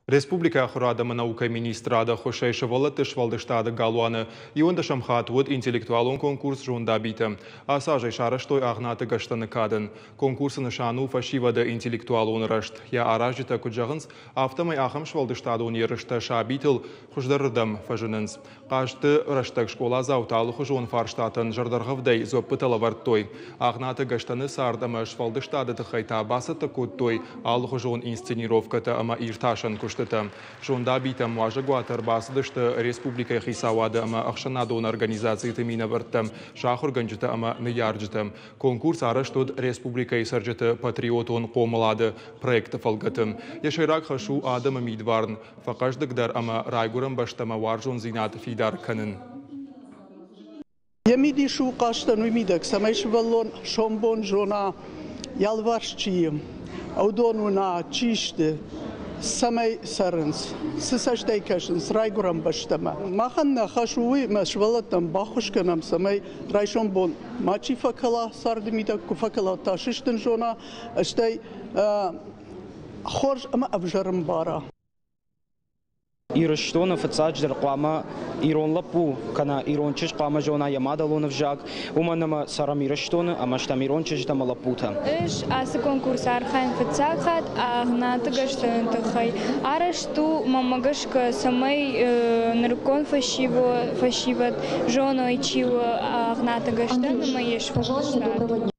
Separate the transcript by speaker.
Speaker 1: Республикӕйы ахуырад ӕмӕ наукӕйы министрады ӕххуысӕй сывӕллӕтты сфӕлдыстады галуаны иуӕндӕсӕм хатт уыд интеллектуалон конкурс «Зондабитӕ». Ацы аз ӕй сарӕзтой Агънаты Гӕстӕны кадӕн. Конкурсы нысан у фӕсивӕды интеллектуалон рӕзт. Йӕ аразджытӕ куыд зӕгъынц, афтӕмӕй ахӕм сфӕлдыстадон ерыстӕ сабитыл хуыздӕрырдӕм фӕзынынц. Хъазты рӕстӕг скъоладзаутӕ алыхуызон фарстатӕн зӕрдӕргъӕвдӕй дзуӕппытӕ лӕвӕрдтой. Агънаты Гӕстӕны цард ӕмӕ сфӕлдыстады тыххӕй та бацӕттӕ кодтой алыхуызон инсценировкӕтӕ ӕмӕ иртасӕн куыстытӕ. Зондабитӕм уазӕгуаты ӕрбацыдысты республикӕйы хицауады ӕмӕ ӕхсӕнадон организациты минӕвӕрттӕ, сӕ ахуыргӕнджытӕ ӕмӕ ныййарджытӕ. Конкурс арӕзт уыд республикӕйы цӕрджыты патриотон хъомылады проекты фӕлгӕты. Йӕ сӕйраг хӕс у адӕмы мидварн фӕхъӕздыгдӕр ӕмӕ райгуырӕн бӕстӕмӕ уарзондзинад фидар кӕнын.
Speaker 2: Йӕ мидис у хъазтӕн уый мидӕг, цӕмӕй сывӕллон сомбон зона, йӕ алыварс чи и, уыдон уына, чи сты, цӕмӕй цӕрынц, цы цӕстӕй кӕсынц райгуырӕн бӕстӕмӕ. Махӕн нӕ хӕс у уый, ӕмӕ сывӕллӕттӕн баххуыс кӕнӕм, цӕмӕй райсом бон мачи фӕкӕла, царды мидӕг куы фӕкӕла, та сыстын зона, стӕй хорз ӕмӕ ӕвзӕр ӕмбара.
Speaker 3: Ирыстоны фыццаджыдӕр хъуамӕ ирон лӕппу кӕнӕ ирон чызг хъуамӕ зона йӕ мадӕлон ӕвзаг, уымӕн ӕмӕ цӕрӕм Ирыстоны ӕмӕ стӕм ирон чызджытӕ ӕмӕ лӕппутӕ.
Speaker 4: Ӕз ацы конкурсы архайын фыццаг хатт Агънаты Гӕстӕны тыххӕй. Арӕзт у, мӕнмӕ гӕсгӕ, цӕмӕй нырыккон фӕсивӕд зоной, чи у Агънаты Гӕстӕн ӕмӕ йе сфӕлдыстад.